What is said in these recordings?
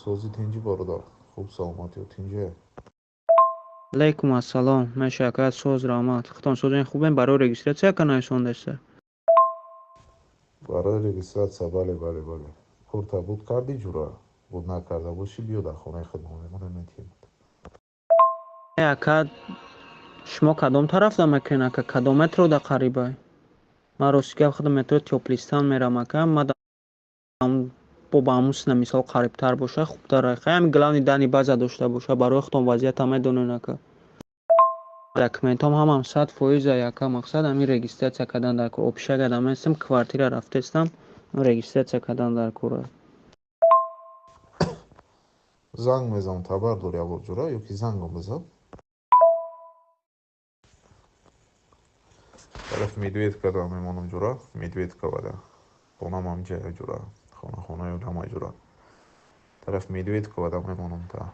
Сози, тинҷӣ, бародар? Хуб, саломатиё, тинҷе? Алайкум ассалом. Меша, ака, соз, раҳмат. Худтон созен, хубем? Барои регистрация ака нависондаста? Барои регистрация, бале, бале, бале. Корта буд кардӣ, ҷура? Буд накарда бошӣ, биё, дар хонаи худмон мемонем, метиҳем. Ака, шумо кадом тарафда мекунед, ака? Кадом метрода қарибай? Ман, рости гап, худам метро Тёплый Стан мерам, ака. Ма бо ба ҳамун, мисол, қарибтар боша, хубтар. Хай, ҳами главный дани база дошта боша. Барои худтон вазъията медонед, ака. Документҳом ҳамам 100%, ака. Мақсад ҳамин регистрация кардан дар кор. Общага да местам, квартира рафтестам, регистрация кардан дар кор. Занг мезанам, хабар дори аввал, ҷура, ё ки зангом бизан? Тараф Медведкада мемонам, ҷура, Медведковада. Хонам ҳамҷая, ҷура. Хона, хонаи оламай, ҷура. Тараф Медведковада мемонам та.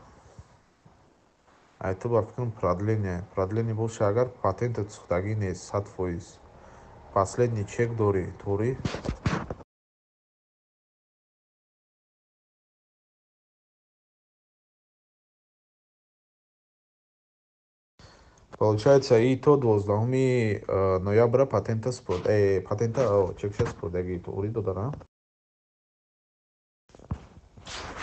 Ай ту ба фикрам продление. Продление боша агар, патентат сӯхтагӣ нест, 100%. Последний чек дорӣ, тури? Получается, и то 12 ноябра патента спорд, патента чекша спордагӣ, туғри, додара?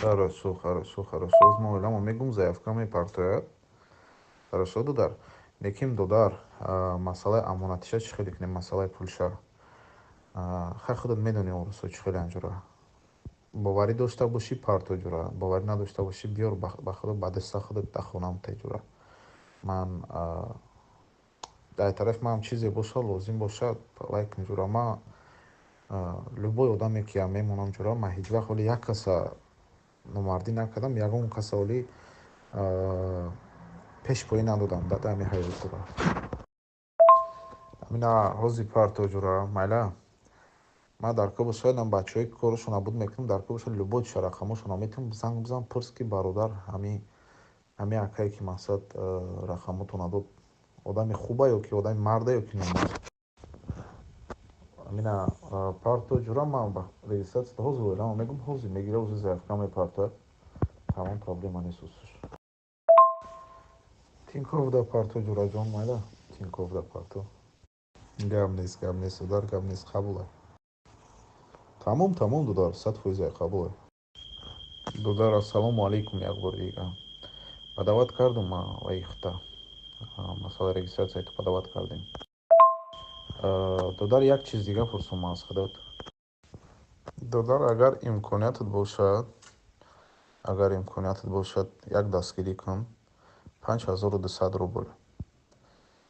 Хорошо, хорошо, хорошо. Мо оиламо мегум, заявка мепартояд. Хорошо, додар. Лекин, додар, масъалаи амонатиша чӣ хеле кунем, масъалаи пулша? Хай, худат медонӣ, орусо чӣ хеле анҷура. Боварӣ дошта бошӣ, парто, ҷура. Боварӣ надошта бошӣ, биёр, ба худо, ба даста худат дар хонам те, ҷура. Ман дар тарафи манам чизе боша, лозим бошад, вай кун, ҷура. Ман любой одаме ки мемонам, ҷура, ман ҳеҷ вақт ҳоли як каса номардӣ накардам, ягон каса ҳоли пешпоӣ надодам дар ҳамин ҳаёт, ҷура. Ҳамина ҳози парто, ҷура, майла. Ман дар кор бошам, бачаҳое ки корашон буд мекунам, дар кор бошад, любой чиша рақамошонро метавонам. Занг бизан, пурс, ки бародар, ҳами акае ки мақсад рақамотона дод, одами хуба ё ки одами марда ё ки номард. Ҳамина парто, ҷура. Ман ба регистрация ҳозир оилама мегум, ҳозир мегира, ҳозир заявка мепартояд. Тамом, проблема нест усуш. Тинковда парто, ҷураҷон, майла, Тинковда парто. Гап нест, гап нест, додар, гап нест, қабула. Тамом, тамом, додар, 100% қабула. Додар, ассалому алайкум, як бори дига. Подавать кардум вай хта. Масъалаи регистрация ту подавать кардем. Додар, як чиз дига пурсум аз худат. Додар, агар имкониятат бошад, агар имкониятат бошад, як дастгирӣ кун. 5200 рубл.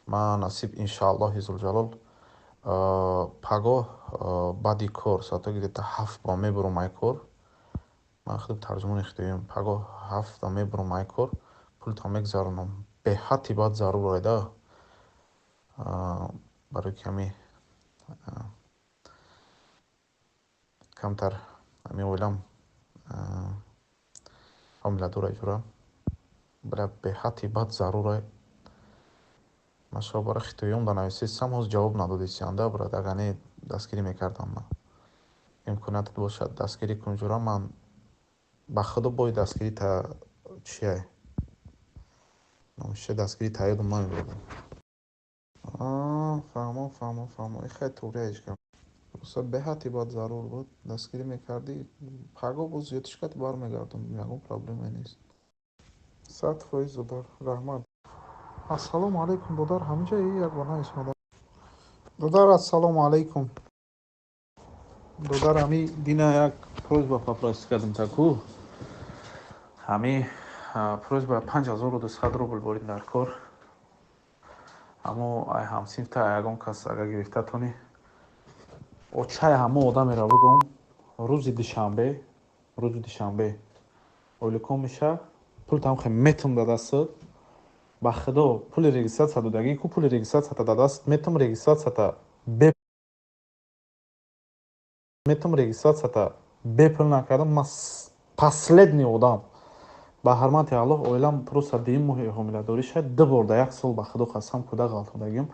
Ман насиб, иншааллоҳи зулҷалол, пагоҳ баъди кор, соатҳои где-то 7 ба мебурам ай кор. Ман худам тарҷумони хитоиам. Пагоҳ 7-да мебурам ай кор, пултон мегзаронам. Беҳадди баъд зарур айда. Барои ки ҳами камтар ҳами оилам ҳомиладор ай, ҷура. Бля, беҳадди бад зарур ай. Ман шоба бара хитоиём да нависестам, ҳоз ҷавоб надодистиям да, брат, агар не, дастгирӣ мекардам ман. Имкониятат бошад, дастгирӣ кун, ҷура. Ман ба худо бои дастгирӣ та чиай? Номиша дастгирӣ та ёдам намебурдам. Фаҳмо, фаҳмо, фаҳмо. И хай, туғри, ҳеҷ гап. Просто беҳадди бад зарур буд. Дастгирӣ мекардӣ, пагоҳ боз зиёдиш кардӣ, бармегардам. Ягон проблемае нест. 100%, додар, раҳмат. Ассалому алайкум, додар, ҳаминҷа як бор нависмада. Додар, ассалому алайкум. Додар, ҳами дина як просьба попросить кардам таку. Ҳами просьба 5200 рубл бурин дар кор. Аммо ай ҳамсинфта ягон кас агар гирифта тони, очаи ҳамо одамеро бигӯм, рӯзи душанбе, рӯзи душанбе ойликон меша, пултам хе метум да дастат. Ба худо, пули регистрация додагӣ ку, пули регистрацията да даст метум, регистрацията бе метум, регистрацията бепул накардам, ман последний одам. Ба ҳурмати Аллоҳ, оилам просто дуюм моҳи ҳомиладорӣ шуд, ду бор да як сол, ба худо қасам, кӯдак ғалтондагим.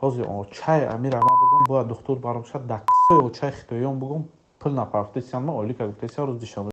Ҳозир очаи амира ман бигӯм, бояд духтур баром шад, дар кисои очаи хитоиён бигӯм, пул напартисиям, ма ойлика гуфтесиям, рӯзи душанбе.